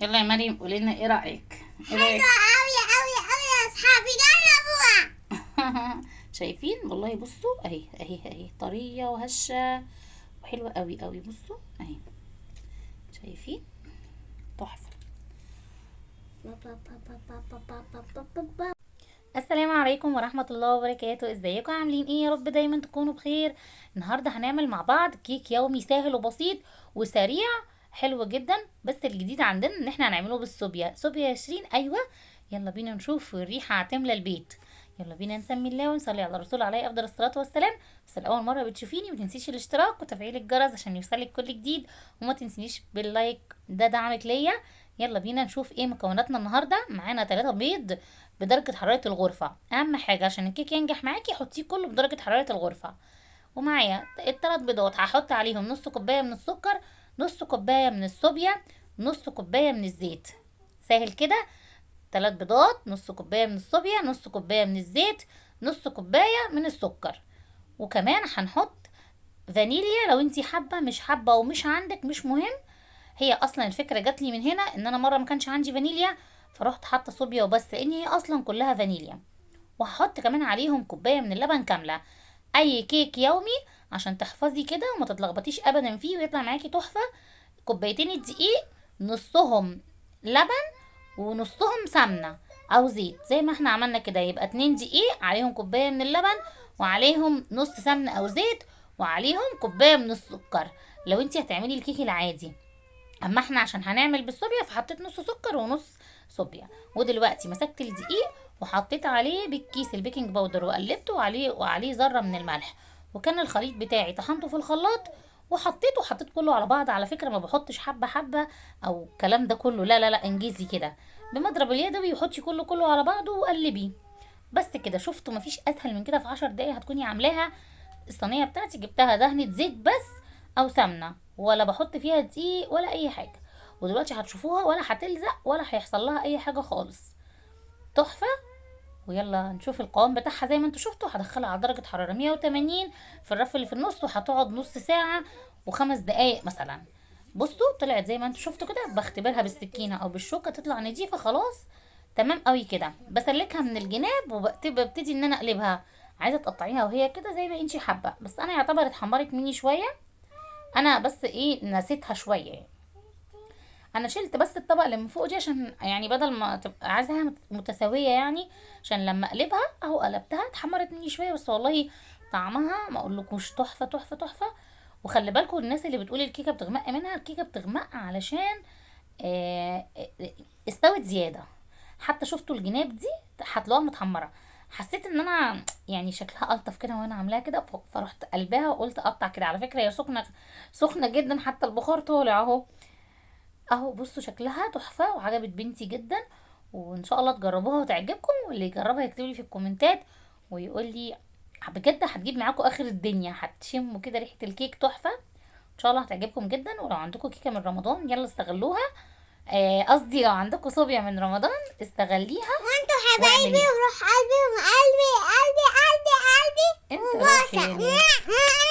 يلا يا مريم قولي لنا ايه رايك؟ ايه رايك؟ حلوة أوي أوي أوي يا أصحابي، جربوها. شايفين والله، بصوا اهي اهي اهي، طرية وهشه وحلوه قوي قوي. بصوا اهي، شايفين؟ تحفة. السلام عليكم ورحمة الله وبركاته. ازيكم عاملين ايه؟ يا رب دايما تكونوا بخير. النهاردة هنعمل مع بعض كيك يومي سهل وبسيط وسريع حلو جدا، بس الجديد عندنا ان احنا هنعمله بالصوبيا. صوبيا يا شيرين؟ ايوه، يلا بينا نشوف الريحة هتملى البيت. يلا بينا نسمي الله ونصلي على الرسول عليه افضل الصلاة والسلام. بس الاول مرة بتشوفيني ما تنسيش الاشتراك وتفعيل الجرس عشان يوصلك كل جديد، وما تنسينيش بال like، ده دعمك ليا. يلا بينا نشوف ايه مكوناتنا النهارده. معانا 3 بيض بدرجة حرارة الغرفة. اهم حاجة عشان الكيك ينجح معاكي حطيه كله بدرجة حرارة الغرفة. ومعايا التلات بيضات هحط عليهم نص كوباية من السكر، نص كوباية من الصوبيا، نص كوباية من الزيت. سهل كده، 3 بيضات، نص كوباية من الصوبيا، نص كوباية من الزيت، نص كوباية من السكر. وكمان هنحط فانيليا لو انتي حابة، مش حابة ومش عندك مش مهم. هي اصلا الفكرة جات لي من هنا ان انا مرة ما كانش عندي فانيليا فروحت حاطة صوبيا وبس، لان هي اصلا كلها فانيليا. وهحط كمان عليهم كوباية من اللبن كاملة. اي كيك يومي عشان تحفظي كده وما تتلخبطيش ابدا فيه ويطلع معاكي تحفة. كوبايتين الدقيق نصهم لبن ونصهم سمنة او زيت زي ما احنا عملنا كده، يبقى 2 دقيق عليهم كوباية من اللبن وعليهم نص سمنة او زيت وعليهم كوباية من السكر لو انتي هتعملي الكيك العادي. اما احنا عشان هنعمل بالصوبيا فحطيت نص سكر ونص صوبيا. ودلوقتي مسكت الدقيق وحطيت عليه بالكيس ال baking powder وقلبته وعليه ذره من الملح، وكان الخليط بتاعي طحنته في الخلاط وحطيته، حطيت كله على بعض. على فكرة ما بحطش حبه حبه او الكلام ده كله، لا لا لا، انجزي كده بمضرب اليدوي وحطي كله على بعضه وقلبي بس كده. شفتوا مفيش اسهل من كده، في 10 دقايق هتكوني عاملاها. الصينية بتاعتي جبتها دهنه زيت بس او سمنه، ولا بحط فيها دقيق ولا اي حاجة. ودلوقتي هتشوفوها ولا هتلزق ولا هيحصل لها اي حاجة خالص، تحفة. ويلا نشوف القوام بتاعها زي ما انتوا شفتوا. هدخلها على درجه حرارة 180 في الرف اللي في النص، وهتقعد نص ساعة وخمس دقايق مثلا. بصوا طلعت زي ما انتوا شفتوا كده، بختبرها بالسكينة او بالشوكة تطلع نضيفه خلاص تمام قوي كده. بسلكها من الجناب وببتدي ان انا اقلبها. عايزه تقطعيها وهي كده زي ما انتي حابة، بس انا يعتبر اتحمرت مني شوية، انا بس ايه نسيتها شوية يعني. انا شلت بس الطبق اللي من فوق دي عشان بدل ما تبقى عايزاها متساوية عشان لما اقلبها اهو قلبتها اتحمرت مني شوية، بس والله طعمها ما اقولكوش تحفة تحفة تحفة. وخلي بالكم الناس اللي بتقول الكيكه بتغمق منها، الكيكه بتغمق علشان استوت زيادة. حتى شفتوا الجناب دي هتلاقوها متحمره، حسيت ان انا شكلها الطف كده وانا عاملاها كده، فرحت قلباها وقلت اقطع كده. على فكرة هي سخنة سخنة جدا، حتى البخار طالع اهو اهو. بصوا شكلها تحفة وعجبت بنتي جدا، وان شاء الله تجربوها وتعجبكم. واللي يجربها يكتب لي في الكومنتات ويقول لي بجد هتجيب معاكم اخر الدنيا، هتشموا كده ريحه الكيك تحفة. ان شاء الله هتعجبكم جدا. ولو عندكم كيكة من رمضان يلا استغلوها، قصدي لو عندكم صوبيا من رمضان استغليها. وانتوا حبايبي واعمليها. وروح قلبي وقلبي قلبي قلبي قلبي انت روحي يا وبوسه. ناس.